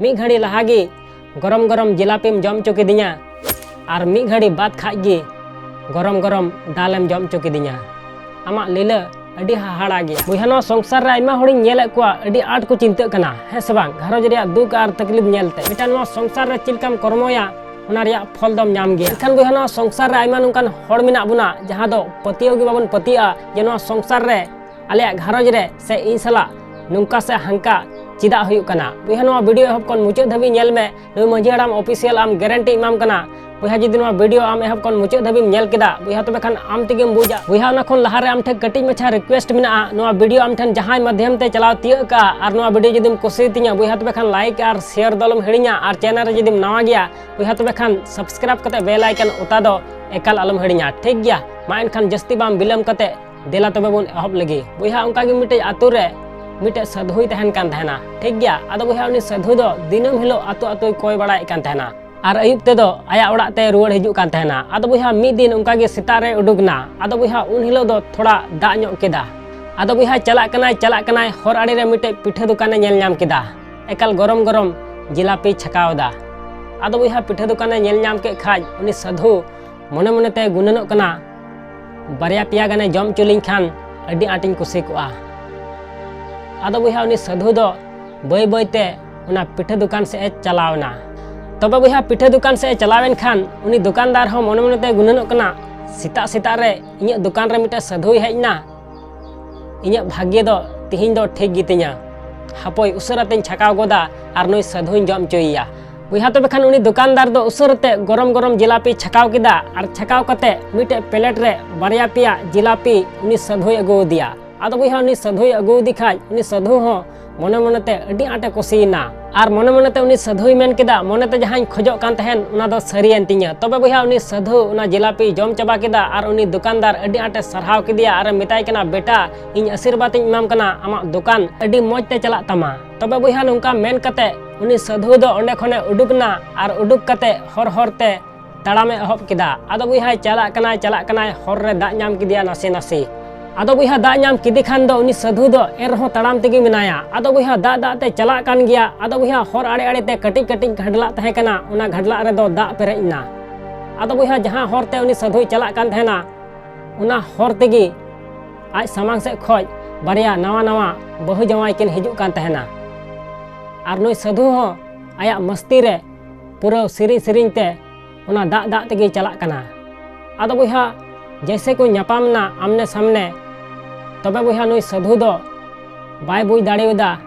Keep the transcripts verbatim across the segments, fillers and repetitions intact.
ᱢᱤᱫ ᱜᱷᱟᱹᱲᱤ ᱞᱟᱦᱟ ᱜᱮ ᱜᱚᱨᱚᱢ ᱜᱚᱨᱚᱢ ᱡᱤᱞᱟᱯᱤᱢ ᱡᱚᱢ ᱦᱚᱪᱚ ᱠᱤᱫᱤᱧᱟ, ᱟᱨ ᱢᱤᱫ ᱜᱷᱟᱹᱲᱤ ᱵᱟᱫ ᱠᱷᱟᱡ ᱜᱮ ᱜᱚᱨᱚᱢ ᱜᱚᱨᱚᱢ ᱫᱟᱞᱮᱢ ᱡᱚᱢ ᱦᱚᱪᱚ ᱠᱤᱫᱤᱧᱟ᱾ ᱟᱢᱟᱜ ᱞᱤᱞᱟᱹ ᱟᱹᱰᱤ ᱦᱟᱦᱟᱲᱟ ᱜᱮᱭᱟ᱾ ᱵᱚᱭᱦᱟ, ᱱᱚᱣᱟ ᱥᱚᱝᱥᱟᱨ ᱨᱮ ᱟᱭᱢᱟ ᱦᱚᱲᱤᱧ ᱧᱮᱞᱮᱫ ᱠᱚᱣᱟ, ᱟᱹᱰᱤ ᱟᱸᱴ ᱠᱚ ᱪᱤᱱᱛᱟᱹᱜ ᱠᱟᱱᱟ, ᱦᱮᱸ ᱥᱮ ᱵᱟᱝ? ᱜᱷᱟᱨᱚᱸᱡᱽ ᱨᱮᱭᱟᱜ ᱫᱩᱠ ᱟᱨ ᱛᱟᱠᱞᱤᱯ ᱧᱮᱞᱛᱮ᱾ ᱢᱮᱱᱠᱷᱟᱱ ᱱᱚᱣᱟ ᱥᱚᱝᱥᱟᱨ ᱨᱮ ᱪᱮᱫ ᱞᱮᱠᱟᱢ ᱠᱚᱨᱢᱚᱭᱟ, ᱚᱱᱟ ᱨᱮᱭᱟᱜ ᱯᱷᱚᱞ ᱫᱚᱢ ᱧᱟᱢ ᱜᱮᱭᱟ᱾ ᱢᱮᱱᱠᱷᱟᱱ ᱵᱚᱭᱦᱟ, ᱱᱚᱣᱟ ᱥᱚᱝᱥᱟᱨ ᱨᱮ ᱟᱭᱢᱟ ᱱᱚᱝᱠᱟᱱ ᱦᱚᱲ ᱢᱮᱱᱟᱜ ᱵᱚᱱᱟ, ᱡᱟᱦᱟᱸ ᱫᱚ ᱯᱟᱹᱛᱭᱟᱹᱣ ᱜᱮ ᱵᱟᱵᱚᱱ ᱯᱟᱹᱛᱭᱟᱹᱜᱼᱟ ᱡᱮ ᱱᱚᱣᱟ ᱥᱚᱝᱥᱟᱨ ᱨᱮ ᱟᱞᱮᱭᱟᱜ ᱜᱷᱟᱨᱚᱸᱡᱽ ᱨᱮ ᱥᱮ ᱤᱧ ᱥᱟᱞᱟᱜ ᱱᱚᱝᱠᱟ ᱥᱮ ᱦᱟᱱᱠᱟ ᱪᱮᱫᱟᱜ ᱦᱩᱭᱩᱜ ᱠᱟᱱᱟ᱾ ᱵᱚᱭᱦᱟ, ᱱᱚᱣᱟ ᱵᱷᱤᱰᱤᱭᱳ ᱮᱦᱚᱵ ᱠᱷᱚᱱ ᱢᱩᱪᱟᱹᱫ ᱫᱷᱟᱹᱵᱤᱡ ᱧᱮᱞ ᱢᱮ, ᱱᱩᱭ ᱢᱟᱹᱡᱷᱤ ᱦᱟᱲᱟᱢ ᱚᱯᱷᱤᱥᱤᱭᱟᱞ ᱟᱢ ᱜᱮᱨᱮᱱᱴᱤ ᱮᱢᱟᱢ ᱠᱟᱱᱟ᱾ ᱵᱚᱭᱦᱟ, ᱡᱩᱫᱤ ᱱᱚᱣᱟ ᱵᱷᱤᱰᱤᱭᱳ ᱟᱢ ᱮᱦᱚᱵ ᱠᱷᱚᱱ ᱢᱩᱪᱟᱹᱫ ᱫᱷᱟᱹᱵᱤᱡ ᱧᱮᱞ ᱠᱮᱫᱟ, ᱵᱚᱭᱦᱟ, ᱛᱚᱵᱮ ᱠᱷᱟᱱ ᱟᱢ ᱛᱮᱜᱮᱢ ᱵᱩᱡᱟ᱾ ᱵᱚᱭᱦᱟ, ᱚᱱᱟ ᱠᱷᱚᱱ ᱞᱟᱦᱟᱨᱮ ᱟᱢ ᱴᱷᱮᱱ ᱠᱟᱹᱴᱤᱡ ᱢᱟᱪᱷᱟ ᱨᱤᱠᱩᱭᱮᱥᱴ ᱢᱮᱱᱟᱜᱼᱟ, ᱱᱚᱣᱟ ᱵᱷᱤᱰᱤᱭᱳ ᱟᱢ ᱴᱷᱮᱱ ᱡᱟᱦᱟᱸᱭ ᱢᱟᱫᱽᱫᱷᱚᱢ ᱛᱮ ᱪᱟᱞᱟᱣ ᱛᱤᱭᱳᱜ ᱠᱟᱜᱼᱟ ᱟᱨ ᱱᱚᱣᱟ ᱵᱷᱤᱰᱤᱭᱳ ᱡᱩᱫᱤᱢ ᱠᱩᱥᱤᱭᱟᱛᱤᱧᱟ, ᱵᱚᱭᱦᱟ, ᱛᱚᱵᱮ ᱠᱷᱟᱱ ᱞᱟᱭᱤᱠ ᱟᱨ ᱥᱮᱭᱟᱨ ᱫᱚ ᱟᱞᱚᱢ ᱦᱤᱲᱤᱧᱟ᱾ ᱟᱨ ᱪᱮᱱᱮᱞ ᱨᱮ ᱡᱩᱫᱤᱢ ᱱᱟᱣᱟ ᱜᱮᱭᱟ, ᱵᱚᱭᱦᱟ, ᱛᱚᱵᱮ ᱠᱷᱟᱱ ᱥᱟᱵᱥᱠᱨᱟᱭᱤᱵ ᱠᱟᱛᱮ ᱵᱮᱞ ᱟᱭᱠᱚᱱ ᱚᱛᱟ ᱫᱚ ᱮᱠᱟᱞ ᱟᱞᱚᱢ ᱦᱤᱲᱤᱧᱟ, ᱴᱷᱤᱠ ᱜᱮᱭᱟ? ᱢᱟ ᱮᱱᱠᱷᱟᱱ ᱡᱟᱹᱥᱛᱤ ᱵᱟᱝ ᱵᱤᱞᱚᱢ ᱠᱟᱛᱮ ᱫᱮᱞᱟ ᱛᱚᱵᱮ ᱵᱚᱱ ᱮᱦᱚᱵ ᱞᱮᱜᱮ᱾ ᱵᱚᱭᱦᱟ, ᱚᱱᱠᱟ ᱜᱮ ᱢᱤᱫᱴᱮᱡ ᱟᱛᱳ ᱨᱮ ᱢᱤᱫᱴᱮᱡ ᱥᱟᱹᱫᱷᱩᱭ ᱛᱟᱦᱮᱱ ᱠᱟᱱ ᱛᱟᱦᱮᱱᱟ, ᱴᱷᱤᱠ ᱜᱮᱭᱟ? ᱟᱫᱚ ᱵᱚᱭᱦᱟ, ᱩᱱᱤ ᱥᱟᱹᱫᱷᱩ ᱫᱚ ᱫᱤᱱᱟᱹᱢ ᱦᱤᱞᱳᱜ ᱟᱛᱳ ᱟᱛᱳᱭ ᱠᱚᱭ ᱵᱟᱲᱟᱭᱮᱫ ᱠᱟᱱ ᱛᱟᱦᱮᱱᱟ ᱟᱨ ᱟᱹᱭᱩᱵ ᱛᱮᱫᱚ ᱟᱭᱟᱜ ᱚᱲᱟᱜ ᱛᱮ ᱨᱩᱣᱟᱹᱲ ᱦᱤᱡᱩᱜ ᱠᱟᱱ ᱛᱟᱦᱮᱱᱟ᱾ ᱟᱫᱚ ᱵᱚᱭᱦᱟ, ᱢᱤᱫ ᱫᱤᱱ ᱚᱱᱠᱟ ᱜᱮ ᱥᱮᱛᱟᱜ ᱨᱮ ᱩᱰᱩᱠ ᱮᱱᱟ᱾ ᱟᱫᱚ ᱵᱚᱭᱦᱟ, ᱩᱱ ᱦᱤᱞᱳᱜ ᱫᱚ ᱛᱷᱚᱲᱟ ᱫᱟᱜ ᱧᱚᱜ ᱠᱮᱫᱟ᱾ ᱟᱫᱚ ᱵᱚᱭᱦᱟ, ᱪᱟᱞᱟᱜ ᱠᱟᱱᱟᱭ, ᱪᱟᱞᱟᱜ ᱠᱟᱱᱟᱭ, ᱦᱚᱨ ᱟᱲᱮ ᱨᱮ ᱢᱤᱫᱴᱮᱡ ᱯᱤᱴᱷᱟᱹ ᱫᱚᱠᱟᱱᱮ ᱧᱮᱞ ᱧᱟᱢ ᱠᱮᱫᱟ᱾ ᱮᱠᱟᱞ ᱜᱚᱨᱚᱢ ᱜᱚᱨᱚᱢ ᱡᱤᱞᱟᱯᱤ ᱪᱷᱟᱠᱟᱣ ᱮᱫᱟ᱾ ᱟᱫᱚ ᱵᱚᱭᱦᱟ, ᱯᱤᱴᱷᱟᱹ ᱫᱚᱠᱟᱱᱮ ᱧᱮᱞ ᱧᱟᱢ ᱠᱮᱫ ᱠᱷᱟᱡ, ᱩᱱᱤ ᱥᱟᱹᱫᱷᱩ ᱢᱚᱱᱮ ᱢᱚᱱᱮᱛᱮ ᱜᱩᱱᱟᱹᱱᱚᱜ ᱠᱟᱱᱟ, ᱵᱟᱨᱭᱟ ᱯᱮᱭᱟ ᱜᱟᱱᱮ ᱡᱚᱢ ᱦᱚᱪᱚ ᱞᱤᱧ ᱠᱷᱟᱱ ᱟᱹᱰᱤ ᱟᱸᱴᱤᱧ ᱠᱩᱥᱤ ᱠᱚᱜᱼᱟ᱾ ᱟᱫᱚ ᱵᱚᱭᱦᱟ, ᱩᱱᱤ ᱥᱟᱹᱫᱷᱩ ᱫᱚ ᱵᱟᱹᱭ ᱵᱟᱹᱭᱛᱮ ᱚᱱᱟ ᱯᱤᱴᱷᱟᱹ ᱫᱚᱠᱟᱱ ᱥᱮᱫ ᱮ ᱪᱟᱞᱟᱣ ᱮᱱᱟ᱾ ᱛᱚᱵᱮ ᱵᱚᱭᱦᱟ, ᱯᱤᱴᱷᱟᱹ ᱫᱚᱠᱟᱱ ᱥᱮᱫ ᱮ ᱪᱟᱞᱟᱣ ᱮᱱ ᱠᱷᱟᱱ, ᱩᱱᱤ ᱫᱚᱠᱟᱱᱫᱟᱨ ᱦᱚᱸ ᱢᱚᱱᱮ ᱢᱚᱱᱮᱛᱮ ᱜᱩᱱᱟᱹᱱᱚᱜ ᱠᱟᱱᱟ, ᱥᱮᱛᱟᱜ ᱥᱮᱛᱟᱜ ᱨᱮ ᱤᱧᱟᱹᱜ ᱫᱚᱠᱟᱱ ᱨᱮ ᱢᱤᱫᱴᱮᱱ ᱥᱟᱹᱫᱷᱩᱭ ᱦᱮᱡ ᱮᱱᱟ, ᱤᱧᱟᱹᱜ ᱵᱷᱟᱜᱽᱭᱚ ᱫᱚ ᱛᱤᱦᱤᱧ ᱫᱚ ᱴᱷᱤᱠ ᱜᱮᱛᱤᱧᱟ᱾ ᱦᱟᱯᱳᱭ, ᱩᱥᱟᱹᱨᱟᱛᱮᱧ ᱪᱷᱟᱠᱟᱣ ᱜᱚᱫᱟ ᱟᱨ ᱱᱩᱭ ᱥᱟᱹᱫᱷᱩᱧ ᱡᱚᱢ ᱦᱚᱪᱚᱭᱮᱭᱟ᱾ ᱵᱚᱭᱦᱟ, ᱛᱚᱵᱮ ᱠᱷᱟᱱ ᱩᱱᱤ ᱫᱚᱠᱟᱱᱫᱟᱨ ᱫᱚ ᱩᱥᱟᱹᱨᱟᱛᱮ ᱜᱚᱨᱚᱢ ᱜᱚᱨᱚᱢ ᱡᱤᱞᱟᱯᱤ ᱪᱷᱟᱠᱟᱣ ᱠᱮᱫᱟ ᱟᱨ ᱪᱷᱟᱠᱟᱣ ᱠᱟᱛᱮ ᱢᱤᱫᱴᱮᱡ ᱯᱞᱮᱴ ᱨᱮ ᱵᱟᱨᱭᱟ ᱯᱮᱭᱟ ᱡᱤᱞᱟᱯᱤ ᱩᱱᱤ ᱥᱟᱹᱫᱷᱩᱭ ᱟᱹᱜᱩ ᱟᱫᱮᱭᱟ᱾ ᱟᱫᱚ ᱵᱚᱭᱦᱟ, ᱩᱱᱤ ᱥᱟᱹᱫᱷᱩᱭ ᱟᱹᱜᱩ ᱟᱫᱮ ᱠᱷᱟᱡ, ᱩᱱᱤ ᱥᱟᱹᱫᱷᱩ ᱦᱚᱸ ᱢᱚᱱᱮ ᱢᱚᱱᱮᱛᱮ ᱟᱹᱰᱤ ᱟᱸᱴᱮ ᱠᱩᱥᱤᱭᱮᱱᱟ ᱟᱨ ᱢᱚᱱᱮ ᱢᱚᱱᱮᱛᱮ ᱩᱱᱤ ᱥᱟᱹᱫᱷᱩᱭ ᱢᱮᱱ ᱠᱮᱫᱟ, ᱢᱚᱱᱮᱛᱮ ᱡᱟᱦᱟᱸᱧ ᱠᱷᱚᱡᱚᱜ ᱠᱟᱱ ᱛᱟᱦᱮᱱ, ᱚᱱᱟ ᱫᱚ ᱥᱟᱹᱨᱤᱭᱮᱱ ᱛᱤᱧᱟᱹ᱾ ᱛᱚᱵᱮ ᱵᱚᱭᱦᱟ, ᱩᱱᱤ ᱥᱟᱹᱫᱷᱩ ᱚᱱᱟ ᱡᱤᱞᱟᱯᱤ ᱡᱚᱢ ᱪᱟᱵᱟ ᱠᱮᱫᱟ ᱟᱨ ᱩᱱᱤ ᱫᱚᱠᱟᱱᱫᱟᱨ ᱟᱹᱰᱤ ᱟᱸᱴᱮ ᱥᱟᱨᱦᱟᱣ ᱠᱮᱫᱮᱭᱟ ᱟᱨᱮ ᱢᱮᱛᱟᱭ ᱠᱟᱱᱟ, ᱵᱮᱴᱟ, ᱤᱧ ᱟᱥᱤᱨᱵᱟᱫᱽ ᱤᱧ ᱮᱢᱟᱢ ᱠᱟᱱᱟ, ᱟᱢᱟᱜ ᱫᱚᱠᱟᱱ ᱟᱹᱰᱤ ᱢᱚᱡᱽ ᱛᱮ ᱪᱟᱞᱟᱜ ᱛᱟᱢᱟ᱾ ᱛᱚᱵᱮ ᱵᱚᱭᱦᱟ, ᱱᱚᱝᱠᱟ ᱢᱮᱱ ᱠᱟᱛᱮ ᱩᱱᱤ ᱥᱟᱹᱫᱷᱩ ᱫᱚ ᱚᱸᱰᱮ ᱠᱷᱚᱱᱮ ᱩᱰᱩᱠ ᱮᱱᱟ ᱟᱨ ᱩᱰᱩᱠ ᱠᱟᱛᱮ ᱦᱚᱨ ᱦᱚᱨ ᱛᱮ ᱛᱟᱲᱟᱢᱮ ᱮᱦᱚᱵ ᱠᱮᱫᱟ᱾ ᱟᱫᱚ ᱵᱚᱭᱦᱟᱭ ᱪᱟᱞᱟᱜ ᱠᱟᱱᱟᱭ, ᱪᱟᱞᱟᱜ ᱠᱟᱱᱟᱭ, ᱦᱚᱨ ᱨᱮ ᱫᱟᱜ ᱧᱟᱢ ᱠᱮᱫᱮᱭᱟ ᱱᱟᱥᱮ ᱱᱟᱥᱮ᱾ ᱟᱫᱚ ᱵᱚᱭᱦᱟ, ᱫᱟᱜ ᱧᱟᱢ ᱠᱮᱫᱮ ᱠᱷᱟᱱ ᱫᱚ ᱩᱱᱤ ᱥᱟᱹᱫᱷᱩ ᱫᱚ ᱮᱱ ᱨᱮᱦᱚᱸ ᱛᱟᱲᱟᱢ ᱛᱮᱜᱮ ᱢᱮᱱᱟᱭᱟ᱾ ᱟᱫᱚ ᱵᱚᱭᱦᱟ, ᱫᱟᱜ ᱫᱟᱜ ᱛᱮ ᱪᱟᱞᱟᱜ ᱠᱟᱱ ᱜᱮᱭᱟ᱾ ᱟᱫᱚ ᱵᱚᱭᱦᱟ, ᱦᱚᱨ ᱟᱲᱮ ᱟᱲᱮ ᱛᱮ ᱠᱟᱹᱴᱤᱡ ᱠᱟᱹᱴᱤᱡ ᱜᱷᱟᱰᱞᱟᱜ ᱛᱟᱦᱮᱸ ᱠᱟᱱᱟ, ᱚᱱᱟ ᱜᱷᱟᱰᱞᱟᱜ ᱨᱮᱫᱚ ᱫᱟᱜ ᱯᱮᱨᱮᱡ ᱮᱱᱟ᱾ ᱟᱫᱚ ᱵᱚᱭᱦᱟ, ᱡᱟᱦᱟᱸ ᱦᱚᱨ ᱛᱮ ᱩᱱᱤ ᱥᱟᱹᱫᱷᱩᱭ ᱪᱟᱞᱟᱜ ᱠᱟᱱ ᱛᱟᱦᱮᱱᱟ, ᱚᱱᱟ ᱦᱚᱨ ᱛᱮᱜᱮ ᱟᱡ ᱥᱟᱢᱟᱝ ᱥᱮᱫ ᱠᱷᱚᱡ ᱵᱟᱨᱭᱟ ᱱᱟᱣᱟ ᱱᱟᱣᱟ ᱵᱟᱹᱦᱩ ᱡᱟᱶᱟᱭ ᱠᱤᱱ ᱦᱤᱡᱩᱜ ᱠᱟᱱ ᱛᱟᱦᱮᱱᱟ᱾ ᱟᱨ ᱱᱩᱭ ᱥᱟᱹᱫᱷᱩ ᱦᱚᱸ ᱟᱭᱟᱜ ᱢᱟᱹᱥᱛᱤ ᱨᱮ ᱯᱩᱨᱟᱹ ᱥᱮᱨᱮᱧ ᱥᱮᱨᱮᱧ ᱛᱮ ᱚᱱᱟ ᱫᱟᱜ ᱫᱟᱜ ᱛᱮᱜᱮᱭ ᱪᱟᱞᱟᱜ ᱠᱟᱱᱟ᱾ ᱟᱫᱚ ᱵᱚᱭᱦᱟ, ᱡᱮᱭᱥᱮ ᱠᱚ ᱧᱟᱯᱟᱢ ᱮᱱᱟ ᱟᱢᱱᱮ ᱥᱟᱢᱱᱮ, ᱛᱚᱵᱮ ᱵᱚᱭᱦᱟ, ᱱᱩᱭ ᱥᱟᱹᱫᱷᱩ ᱫᱚ ᱵᱟᱭ ᱵᱩᱡᱽ ᱫᱟᱲᱮᱭᱟᱫᱟ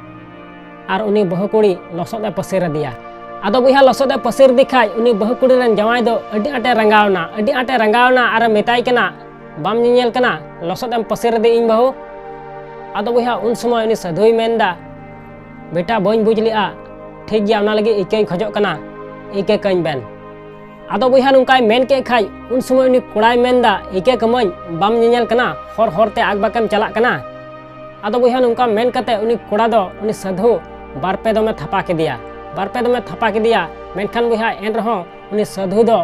ᱟᱨ ᱩᱱᱤ ᱵᱟᱹᱦᱩ ᱠᱩᱲᱤ ᱞᱚᱥᱚᱫ ᱮ ᱯᱟᱹᱥᱤᱨ ᱟᱫᱮᱭᱟ᱾ ᱟᱫᱚ ᱵᱚᱭᱦᱟ, ᱞᱚᱥᱚᱫ ᱮ ᱯᱟᱹᱥᱤᱨ ᱟᱫᱮ ᱠᱷᱟᱡ ᱩᱱᱤ ᱵᱟᱹᱦᱩ ᱠᱩᱲᱤ ᱨᱮᱱ ᱡᱟᱶᱟᱭ ᱫᱚ ᱟᱹᱰᱤ ᱟᱸᱴᱮ ᱨᱟᱸᱜᱟᱣ ᱮᱱᱟ, ᱟᱹᱰᱤ ᱟᱸᱴᱮ ᱨᱟᱸᱜᱟᱣ ᱮᱱᱟ ᱟᱨᱮ ᱢᱮᱛᱟᱭ ᱠᱟᱱᱟ, "ᱵᱟᱢ ᱧᱮᱧᱮᱞ ᱠᱟᱱᱟ, ᱞᱚᱥᱚᱫ ᱮᱢ ᱯᱟᱹᱥᱤᱨ ᱟᱫᱮ ᱤᱧ ᱵᱟᱹᱦᱩ?" ᱟᱫᱚ ᱵᱚᱭᱦᱟ, ᱩᱱ ᱥᱚᱢᱚᱭ ᱩᱱᱤ ᱥᱟᱹᱫᱷᱩᱭ ᱢᱮᱱᱫᱟ, "ᱵᱮᱴᱟ, ᱵᱟᱹᱧ ᱵᱩᱡᱽ ᱞᱮᱜᱼᱟ, ᱴᱷᱤᱠ ᱜᱮᱭᱟ, ᱚᱱᱟ ᱞᱟᱹᱜᱤᱫ ᱤᱠᱟᱹᱧ ᱠᱷᱚᱡᱚᱜ ᱠᱟᱱᱟ, ᱤᱠᱟᱹ ᱠᱟᱹᱧ ᱵᱮᱱ᱾" ᱟᱫᱚ ᱵᱚᱭᱦᱟ, ᱱᱚᱝᱠᱟᱭ ᱢᱮᱱ ᱠᱮᱫ ᱠᱷᱟᱡ ᱩᱱ ᱥᱚᱢᱚᱭ ᱩᱱᱤ ᱠᱚᱲᱟᱭ ᱢᱮᱱᱫᱟ, "ᱤᱠᱟᱹ ᱠᱟᱹᱢᱟᱹᱧ, ᱵᱟᱢ ᱧᱮᱧᱮᱞ ᱠᱟᱱᱟ, ᱦᱚᱨ ᱦᱚᱨ ᱛᱮ ᱟᱠᱵᱟᱠᱮᱢ ᱪᱟᱞᱟᱜ ᱠᱟᱱᱟ?" ᱟᱫᱚ ᱵᱚᱭᱦᱟ, ᱱᱚᱝᱠᱟ ᱢᱮᱱ ᱠᱟᱛᱮ ᱩᱱᱤ ᱠᱚᱲᱟ ᱫᱚ ᱩᱱᱤ ᱥᱟᱹᱫᱷᱩ ᱵᱟᱨ ᱯᱮ ᱫᱚᱢᱮ ᱛᱷᱟᱯᱟ ᱠᱮᱫᱮᱭᱟ, ᱵᱟᱨ ᱯᱮ ᱫᱚᱢᱮ ᱛᱷᱟᱯᱟ ᱠᱮᱫᱮᱭᱟ᱾ ᱢᱮᱱᱠᱷᱟᱱ ᱵᱚᱭᱦᱟ, ᱮᱱ ᱨᱮᱦᱚᱸ ᱩᱱᱤ ᱥᱟᱹᱫᱷᱩ ᱫᱚ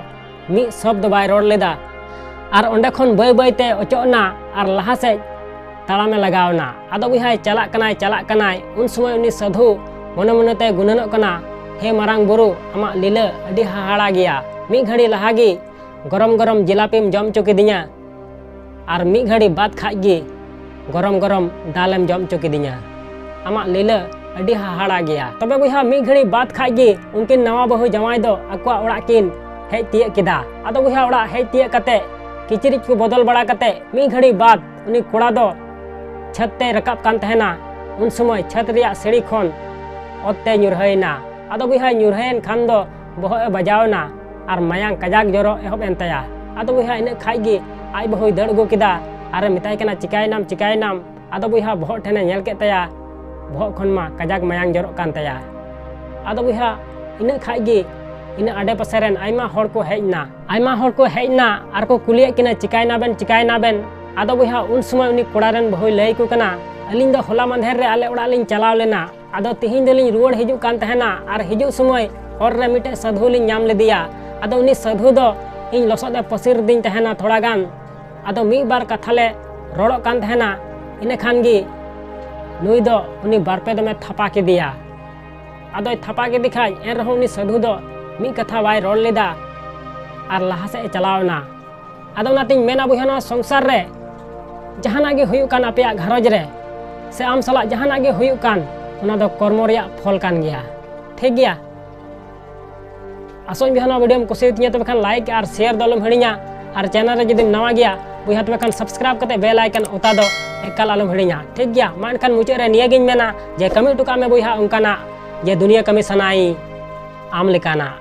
ᱢᱤᱫ ᱥᱚᱵᱫ ᱵᱟᱭ ᱨᱚᱲ ᱞᱮᱫᱟ᱾ ᱟᱨ ᱚᱸᱰᱮ ᱠᱷᱚᱱ ᱵᱟᱹᱭ ᱵᱟᱹᱭ ᱛᱮ ᱚᱪᱚᱜ ᱮᱱᱟ ᱟᱨ ᱞᱟᱦᱟ ᱥᱮᱫ ᱛᱟᱲᱟᱢᱮ ᱞᱟᱜᱟᱣ ᱮᱱᱟ᱾ ᱟᱫᱚ ᱵᱚᱭᱦᱟ, ᱪᱟᱞᱟᱜ ᱠᱟᱱᱟᱭ, ᱪᱟᱞᱟᱜ ᱠᱟᱱᱟᱭ, ᱩᱱ ᱥᱚᱢᱚᱭ ᱩᱱᱤ ᱥᱟᱹᱫᱷᱩ ᱢᱚᱱᱮ ᱢᱚᱱᱮ ᱛᱮ ᱜᱩᱱᱟᱹᱱᱚᱜ ᱠᱟᱱᱟ, "ᱦᱮ ᱢᱟᱨᱟᱝ ᱵᱩᱨᱩ, ᱟᱢᱟᱜ ᱞᱤᱞᱟᱹ ᱟᱹᱰᱤ ᱦᱟᱦᱟᱲᱟ ᱜᱮᱭᱟ᱾ ᱢᱤᱫ ᱜᱷᱟᱹᱲᱤ ᱞᱟᱦᱟ ᱜᱮ ᱜᱚᱨᱚᱢ ᱜᱚᱨᱚᱢ ᱡᱤᱞᱟᱯᱤᱢ ᱡᱚᱢ ᱦᱚᱪᱚ ᱠᱤᱫᱤᱧᱟ, ᱟᱨ ᱢᱤᱫ ᱜᱷᱟᱹᱲᱤ ᱵᱟᱫ ᱠᱷᱟᱡ ᱜᱮ ᱜᱚᱨᱚᱢ ᱜᱚᱨᱚᱢ ᱫᱟᱞᱮᱢ ᱡᱚᱢ ᱦᱚᱪᱚ ᱠᱤᱫᱤᱧᱟ᱾ ᱟᱢᱟᱜ ᱞᱤᱞᱟᱹ ᱟᱹᱰᱤ ᱦᱟᱦᱟᱲᱟ ᱜᱮᱭᱟ᱾" ᱛᱚᱵᱮ ᱵᱚᱭᱦᱟ, ᱢᱤᱫ ᱜᱷᱟᱹᱲᱤ ᱵᱟᱫ ᱠᱷᱟᱡ ᱜᱮ ᱩᱱᱠᱤᱱ ᱱᱟᱣᱟ ᱵᱟᱹᱦᱩ ᱡᱟᱶᱟᱭ ᱫᱚ ᱟᱠᱚᱣᱟᱜ ᱚᱲᱟᱜ ᱠᱤᱱ ᱦᱮᱡ ᱛᱤᱭᱟᱹᱜ ᱠᱮᱫᱟ᱾ ᱟᱫᱚ ᱵᱚᱭᱦᱟ, ᱚᱲᱟᱜ ᱦᱮᱡ ᱛᱤᱭᱟᱹᱜ ᱠᱟᱛᱮ ᱠᱤᱪᱨᱤᱡ ᱠᱚ ᱵᱚᱫᱚᱞ ᱵᱟᱲᱟ ᱠᱟᱛᱮ ᱢᱤᱫ ᱜᱷᱟᱹᱲᱤ ᱵᱟᱫ ᱩᱱᱤ ᱠᱚᱲᱟ ᱫᱚ ᱪᱷᱟᱹᱫ ᱛᱮᱭ ᱨᱟᱠᱟᱵ ᱠᱟᱱ ᱛᱟᱦᱮᱱᱟ᱾ ᱩᱱ ᱥᱚᱢᱚᱭ ᱪᱷᱟᱹᱫ ᱨᱮᱭᱟᱜ ᱥᱤᱲᱤ ᱠᱷᱚᱱ ᱚᱛ ᱛᱮ ᱧᱩᱨᱦᱟᱹᱭᱮᱱᱟ᱾ ᱟᱫᱚ ᱵᱚᱭᱦᱟ, ᱧᱩᱨᱦᱟᱹᱭᱮᱱ ᱠᱷᱟᱱ ᱫᱚ ᱵᱚᱦᱚᱜ ᱮ ᱵᱟᱡᱟᱣ ᱮᱱᱟ ᱟᱨ ᱢᱟᱭᱟᱝ ᱠᱟᱡᱟᱠ ᱡᱚᱨᱚ ᱮᱦᱚᱵ ᱮᱱ ᱛᱟᱭᱟ᱾ ᱟᱫᱚ ᱵᱚᱭᱦᱟ, ᱤᱱᱟᱹᱜ ᱠᱷᱟᱡ ᱜᱮ ᱟᱡ ᱵᱟᱹᱦᱩᱭ ᱫᱟᱹᱲ ᱟᱹᱜᱩ ᱠᱮᱫᱟ ᱟᱨᱮ ᱢᱮᱛᱟᱭ ᱠᱟᱱᱟ, "ᱪᱤᱠᱟᱭᱮᱱᱟᱢ, ᱪᱤᱠᱟᱭᱮᱱᱟᱢ?" ᱟᱫᱚ ᱵᱚᱭᱦᱟ, ᱵᱚᱦᱚᱜ ᱴᱷᱮᱱᱮ ᱧᱮᱞ ᱠᱮᱫ ᱛᱟᱭᱟ, ᱵᱚᱦᱚᱜ ᱠᱷᱚᱱ ᱢᱟ ᱠᱟᱡᱟᱠ ᱢᱟᱭᱟᱝ ᱡᱚᱨᱚᱜ ᱠᱟᱱ ᱛᱟᱭᱟ᱾ ᱟᱫᱚ ᱵᱚᱭᱦᱟ, ᱤᱱᱟᱹᱜ ᱠᱷᱟᱡ ᱜᱮ ᱤᱱᱟᱹ ᱟᱰᱮ ᱯᱟᱥᱮ ᱨᱮᱱ ᱟᱭᱢᱟ ᱦᱚᱲ ᱠᱚ ᱦᱮᱡ ᱮᱱᱟ᱾ ᱟᱭᱢᱟ ᱦᱚᱲ ᱠᱚ ᱦᱮᱡ ᱮᱱᱟ ᱟᱨ ᱠᱚ ᱠᱩᱞᱤᱭᱮᱫ ᱠᱤᱱᱟ, "ᱪᱤᱠᱟᱭᱮᱱᱟ ᱵᱮᱱ, ᱪᱤᱠᱟᱭᱮᱱᱟ ᱵᱮᱱ?" ᱟᱫᱚ ᱵᱚᱭᱦᱟ, ᱩᱱ ᱥᱚᱢᱚᱭ ᱩᱱᱤ ᱠᱚᱲᱟ ᱨᱮᱱ ᱵᱟᱹᱦᱩᱭ ᱞᱟᱹᱭ ᱟᱠᱚ ᱠᱟᱱᱟ, "ᱟᱹᱞᱤᱧ ᱫᱚ ᱦᱚᱞᱟ ᱢᱟᱫᱷᱮᱨ ᱨᱮ ᱟᱞᱮ ᱚᱲᱟᱜ ᱞᱤᱧ ᱪᱟᱞᱟᱣ ᱞᱮᱱᱟ, ᱟᱫᱚ ᱛᱤᱦᱤᱧ ᱫᱚᱞᱤᱧ ᱨᱩᱣᱟᱹᱲ ᱦᱤᱡᱩᱜ ᱠᱟᱱ ᱛᱟᱦᱮᱱᱟ ᱟᱨ ᱦᱤᱡᱩᱜ ᱥᱚᱢᱚᱭ ᱦᱚᱨ ᱨᱮ ᱢᱤᱫᱴᱮᱡ ᱥᱟᱹᱫᱷᱩ ᱞᱤᱧ ᱧᱟᱢ ᱞᱮᱫᱮᱭᱟ᱾ ᱟᱫᱚ ᱩᱱᱤ ᱥᱟᱹᱫᱷᱩ ᱫᱚ ᱤᱧ ᱞᱚᱥᱚᱫ ᱮ ᱯᱟᱹᱥᱤᱨ ᱟᱹᱫᱤᱧ ᱛᱟᱦᱮᱱᱟ ᱛᱷᱚᱲᱟ ᱜᱟᱱ᱾ ᱟᱫᱚ ᱢᱤᱫ ᱵᱟᱨ ᱠᱟᱛᱷᱟ ᱞᱮ ᱨᱚᱲᱚᱜ ᱠᱟᱱ ᱛᱟᱦᱮᱱᱟ, ᱤᱱᱟᱹ ᱠᱷᱟᱱ ᱜᱮ ᱱᱩᱭ ᱫᱚ ᱩᱱᱤ ᱵᱟᱨᱯᱮ ᱫᱚᱢᱮ ᱛᱷᱟᱯᱟ ᱠᱮᱫᱮᱭᱟ᱾ ᱟᱫᱚᱭ ᱛᱷᱟᱯᱟ ᱠᱮᱫᱮ ᱠᱷᱟᱡ ᱮᱱ ᱨᱮᱦᱚᱸ ᱩᱱᱤ ᱥᱟᱹᱫᱷᱩ ᱫᱚ ᱢᱤᱫ ᱠᱟᱛᱷᱟ ᱵᱟᱭ ᱨᱚᱲ ᱞᱮᱫᱟ ᱟᱨ ᱞᱟᱦᱟ ᱥᱮᱫ ᱮ ᱪᱟᱞᱟᱣ ᱮᱱᱟ᱾ ᱟᱫᱚ ᱚᱱᱟᱛᱤᱧ ᱢᱮᱱᱟ ᱵᱚᱭᱦᱟ, ᱱᱚᱣᱟ ᱥᱚᱝᱥᱟᱨ ᱨᱮ ᱡᱟᱦᱟᱱᱟᱜ ᱜᱮ ᱦᱩᱭᱩᱜ ᱠᱟᱱ ᱟᱯᱮᱭᱟᱜ ᱜᱷᱟᱨᱚᱸᱡᱽ ᱨᱮ ᱥᱮ ᱟᱢ ᱥᱟᱞᱟᱜ ᱡᱟᱦᱟᱱᱟᱜ ᱜᱮ ᱦᱩᱭᱩᱜ ᱠᱟᱱ, ᱚᱱᱟ ᱫᱚ ᱠᱚᱨᱢᱚ ᱨᱮᱭᱟᱜ ᱯᱷᱚᱞ ᱠᱟᱱ ᱜᱮᱭᱟ᱾ ᱴᱷᱤᱠ ᱜᱮᱭᱟ? ᱟᱥᱚᱜ ᱟᱹᱧ ᱵᱚᱭᱦᱟ ᱱᱚᱣᱟ ᱵᱷᱤᱰᱤᱭᱳᱢ ᱠᱩᱥᱤᱭᱟᱛᱤᱧᱟ, ᱛᱚᱵᱮ ᱠᱷᱟᱱ ᱞᱟᱭᱤᱠ ᱟᱨ ᱥᱮᱭᱟᱨ ᱫᱚ ᱟᱞᱚᱢ ᱦᱤᱲᱤᱧᱟ᱾ ᱟᱨ ᱪᱮᱱᱮᱞ ᱨᱮ ᱡᱩᱫᱤᱢ ᱱᱟᱣᱟ ᱜᱮᱭᱟ ᱵᱚᱭᱦᱟ, ᱛᱚᱵᱮ ᱠᱷᱟᱱ ᱥᱟᱵᱥᱠᱨᱟᱭᱤᱵ ᱠᱟᱛᱮ ᱵᱮᱞ ᱟᱭᱠᱚᱱ ᱚᱛᱟ ᱫᱚ ᱮᱠᱟᱞ ᱟᱞᱚᱢ ᱦᱤᱲᱤᱧᱟ᱾ ᱴᱷᱤᱠ ᱜᱮᱭᱟ? ᱢᱟ ᱮᱱᱠᱷᱟᱱ ᱢᱩᱪᱟᱹᱫ ᱨᱮ ᱱᱤᱭᱟᱹᱜᱤᱧ ᱢᱮᱱᱟ ᱡᱮ ᱠᱟᱹᱢᱤ ᱦᱚᱴᱚ ᱠᱟᱜ ᱢᱮ ᱵᱚᱭᱦᱟ ᱚᱱᱠᱟᱱᱟᱜ ᱡᱮ ᱫᱩᱱᱤᱭᱟᱹ ᱠᱟᱹᱢᱤ ᱥᱟᱱᱟᱭ ᱟᱢ ᱞᱮᱠᱟᱱᱟᱜ᱾